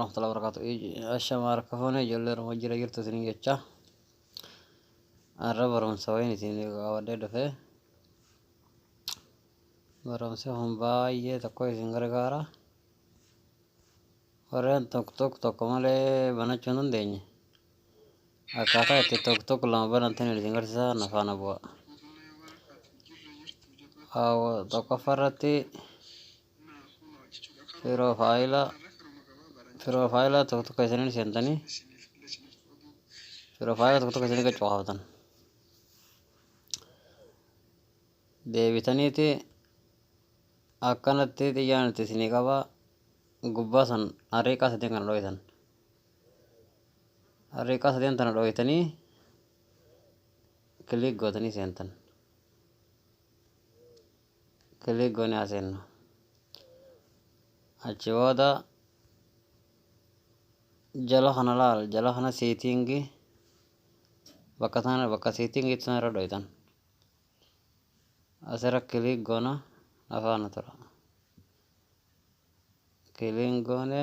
Warahmatullahi wabarakatuh. Ashama harka fuune, ijoollee Oromoo jira jirtu isin jecha. Har'a barumsa wayiin isin qabadhee dhufe. Barumsi kun baay'ee tokko isin gargaara. Warreen tokko tokko tokko malee banachuu hin dandeenye. Akkaataa itti tokko tokko lama banatan isin garsiisa, na faana bu'a. Tokkoffaa irratti profile tokko tokko isiniin seentanii profile tokko tokko isinii qaqqabatan. Deebitaniiti akkanatti xiyyaan itti isinii qaba, gubbaa san harriiqaa sadeen kana dhooytan. Harriiqaa sadeen tana dhooytanii click gootanii seentan. Click goonee haa seennu. Achi booda jala kana laal, jala kana setting, bakka tana, bakka setting sana irra dhooytan. Asirra click goona, afaana tura. Click goone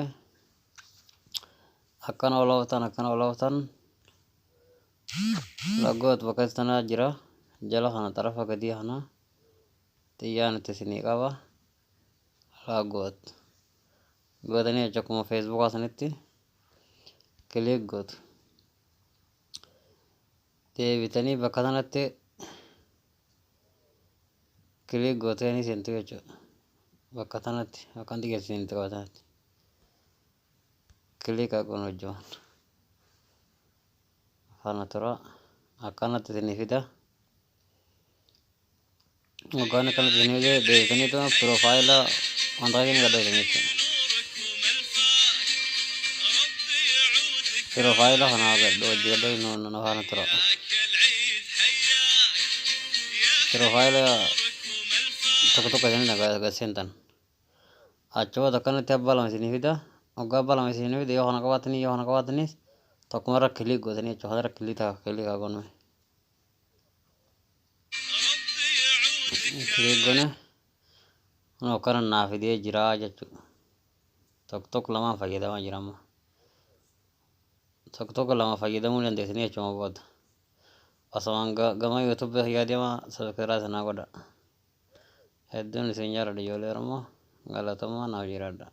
akkana olooftan, akkana olooftan laggoot bakka tanaa jira. Jala kana xarafa gadii kana xiyyaan itti isinii qaba. Laggoot gootanii jecha akkuma Facebookaa sanitti click gootu. Deebitanii bakka sanatti click gootanii seentu jechuudha. Bakka tanatti bakka xiyyeessinitti itti qabatanatti. Click goon hojjetan. Afaan tura akkanatti isinii fida. Waggaan akkanatti isinii fide, deebitanii profile wanta isin gadhootan jechuudha. Profile kana hojii gadhootan, afaan tura. Profile tokko tokko isinii gad seentan. Achi booda akkanatti abbaa lama isinii fida. Waggaa abbaa lama isinii fide, yoo kana qabaatanii yoo kana qabaatanis tokkumarra click gootanii jechuudha. Kanarra click ta'a, click haa goonu. Click goone, kun akkana naa fidee jira jechuudha. Tokko tokko lamaan fayyadamaa jira amma. Tokko tokko lama fayyadamuu dandeessanii jechuudha booda. Asumaan gama YouTube yaadama, subscribe sanaa godha. Hedduun isin jaalladha, ijoollee Oromoo, galatoomaa, naaf jiraadha.